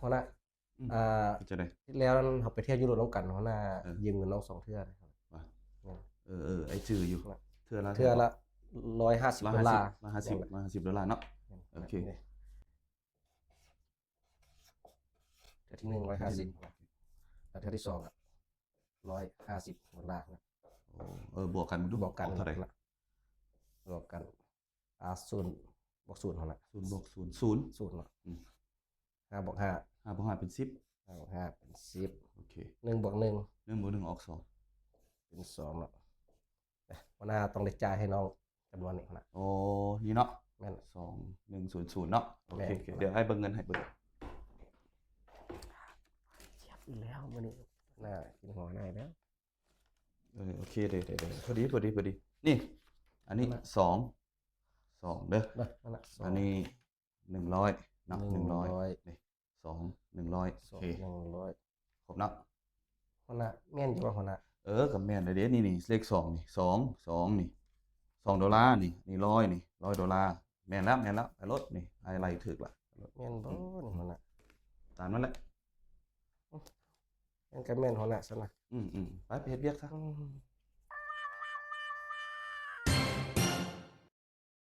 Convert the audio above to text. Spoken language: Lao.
ຫົວໜ້າ ອືມ ອ່າ ເຮັດຈັ່ງໃດ? ທີ່ແລ້ວນັ້ນເຮົາໄປທ່ຽວຢູໂຣບນຳກັນ ຫົວໜ້າ ເອີ ຢືມເງິນນ້ອງສອງເທື່ອ. ວ່າ ແມ່ນ ເອີໆ ອ້າຍຈື່ຢູ່ ເທື່ອລະ ເທື່ອລະ ເທົ່າໃດເກາະ? ຮ້ອຍຫ້າສິບ ດອນລາ. ຮ້ອຍຫ້າສິບ ຮ້ອຍຫ້າສິບ ຮ້ອຍຫ້າສິບດອນລາເນາະ. ແມ່ນ ໂອເຄ ແມ່ນ ເທື່ອທີໜຶ່ງ ຮ້ອຍຫ້າສິບ ແລ້ວເທື່ອທີສອງ ຮ້ອຍຫ້າສິບ ດອນລາ. ໂອ້ ເອີ ບວກກັນເບິ່ງດູ ບວກກັນ ອອກເທົ່າໃດ? ບວກກັນ ອ່າ ສູນບວກສູນຫັ້ນນະ ສູນບວກສູນ ສູນ ສູນເນາະ. ອືມ ຫ້າບວກຫ້າ ຫ້າບວກຫ້າເປັນສິບ ຫ້າບວກຫ້າເປັນສິບ. ໂອເຄ ໜຶ່ງບວກໜຶ່ງ ໜຶ່ງບວກໜຶ່ງອອກສອງ ເປັນສອງເນາະ. ເອີ ຫົວໜ້າຕ້ອງໄດ້ຈ່າຍໃຫ້ນ້ອງຈຳນວນນີ້ຫັ້ນນະ. ໂອ້ ນີ້ເນາະ. ແມ່ນ ສອງໜຶ່ງສູນສູນເນາະ. ໂອເຄ ແມ່ນ ໂອເຄ ດຽວອ້າຍເບິ່ງເງິນໃຫ້ເບິ່ງ. ເຈັບອີກແລ້ວມື້ນີ້ ໜ້າກິນຫົວໜ້າອີກແລ້ວ. ເອີ ໂອເຄ ເດ້ໆ ພໍດີ ພໍດີ ພໍດີ. ນີ້ ອັນນີ້ ຫັ້ນນະ ສອງ ສອງເດີ ນັ້ນນະ ສອງ ອັນນີ້ ໜຶ່ງຮ້ອຍເນາະ ໜຶ່ງຮ້ອຍ ໜຶ່ງຮ້ອຍ ນີ້ ສອງ ໜຶ່ງຮ້ອຍ. ໂອເຄ ໜຶ່ງຮ້ອຍ ຄົບເນາະ. ຫົວໜ້າ ແມ່ນຢູ່ບໍ່ຫົວໜ້າ? ເອີ ກໍແມ່ນແລ້ວເດ້. ນີ້ ນີ້ ເລກສອງນີ້ ສອງ ສອງນີ້ ສອງດອນລານີ້ ນີ້ຮ້ອຍນີ້ ຮ້ອຍດອນລາ. ແມ່ນແລ້ວ ແມ່ນແລ້ວ ໄປໂລດນີ້ ອ້າຍໄລ່ຖືກລະ. ແມ່ນບໍ່ ອືມ ນີ້ຫົວໜ້າ? ຕາມນັ້ນແຫຼະ. ອືມ ມັນກໍແມ່ນຫົວໜ້າຊັ້ນນະ. ອືມໆ ໄປ ໄປເຮັດວຽກຊະ. ອືມ